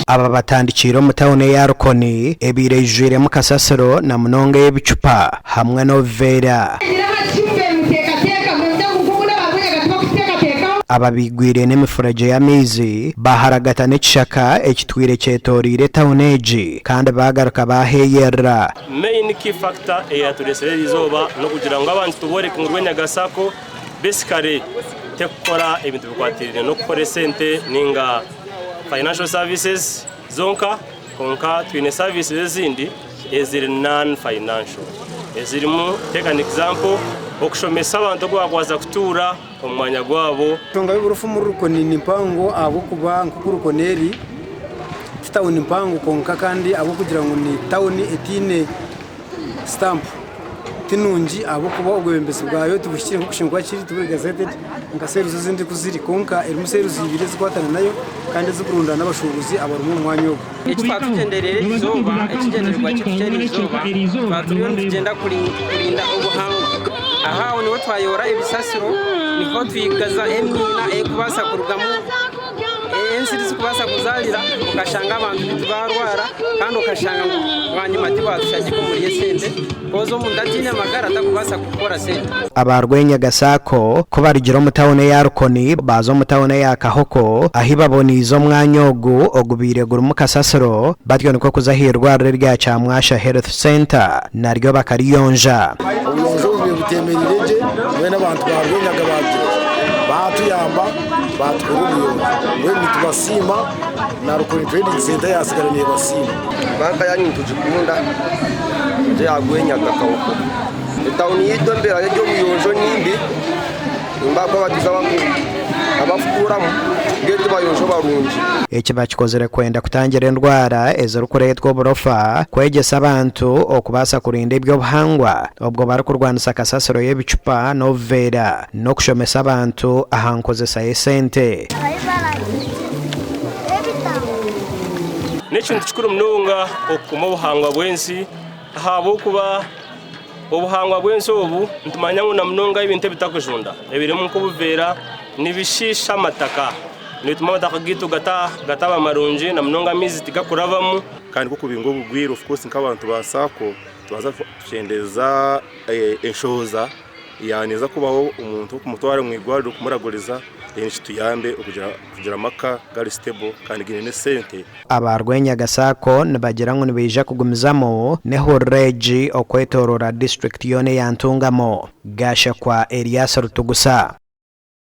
Aba batandikiire omu tauni eya Rukoni ebaire eijwiremu kasasiro na munonga ey'ebicupa hamwe n'obuveera. Aba baigwire n'emifuregye y'amaizi baharagata n'ekishaka ekitwire kyetoreire etauni egi kandi baagaruka baaheyerera. Main key factor eyaturesire erizooba nokugira ngu abantu tuboreke ngu Rwenyaga Sacco basically tekukora ebintu bikwatirine nokukora esente ninga financial services zonka kwonka twine services ezindi eziri non financial ezirimu take an example okushomesa abantu oku bakubaasa kutuura omu mwanya gwabo. Enshonga y'oburofa omuri Rukoni ni mpango ahabw'okuba nk'oku Rukoni eri ti tawuni mpango kwonka kandi ahabw'okugira ngu ni tawuni etaine sitampu ti nungi ahabw'okuba obwebembezi bwayo tibuhikire nk'oku kishemereire kuba kiri tiburi gazetted nka seeruzi ezindi oku ziri kwonka erimu seeruzi ibiri ezikwatana nayo kandi ezikurundaana abashuubuzi abarimu omu mwanya ogu. Eki twatugyendereire erizooba, ekigyendererwa kyaitu ky'erizooba, twaba turiyo nitugyenda kurinda obuhangwa. Aha aho niho twayoora ebisasiro, niho twigaza emiina erikubaasa kurugamu ensiri zikubaasa kuzaarira okashanga abantu beitu baarwara kandi okashanga ngu bwanyima tibaatushagika omuri esente koz omuntu ataine magara takubaasa kukora sente. Aba Rwenyaga Sacco ku barugire omu tauni eya Rukoni baaza omu tauni eya Kahoko ahi baboneize omwanya ogu ogubaire gurimu kasasiro batyo nikwo kuza aha irwariro erya Kyamwasha Health Centre naryo bakariyonja. Obuyonjo obu butemereire gye mbwenu abantu ba Rwenyaga baagira baatuyamba baatukora obuyonjo mbwenu nitubasiima na Rukoni Trading Centre yaasigara neebasiima. Banka yanyu nitugikunda egyo eya Rwenyaga Kahoko. Etawuni yaitu embeera y'eby'obuyonjo ni mbi, nimba ahabw'abatuuze abakutuuramu mbwenu tibayonjo barungi. Eki bakikozire kwenda kutangira endwara ezirikureetwa oburofa, kwegyesa abantu okubaasa kurinda eby'obuhangwa obwo barikurwanisa kasasiro y'ebicupa n'obuveera n'okushomesa abantu aha nkozesa y'esente. N'ekintu kikuru munonga okukuuma obuhangwa bw'ensi ahabw'okuba Obuhangwa bw'ensi obu nitumanya ngu na munonga ebintu ebitakujunda ebirimu nk'obuveera nibishiisha amataka, nibituma amataka gaitu gataba marungi na munonga amaizi tigakurabamu. Kandi nk'okubinga obugwire of course nk'abantu ba sacco tubanza tukyendeeza enshohoza yaaba kubaho omuntu kumutwara omu irwariro kumuraguriza then kituyambe kugira amaka gari stable kandi gaine n'esente. Aba Rwenyaga Sacco nibagira ngu nibaija kugumizamu n'ehurura egi okwetooroora disiturikiti yoona eya Ntungamo. Gashakwa Erias Rutugusa.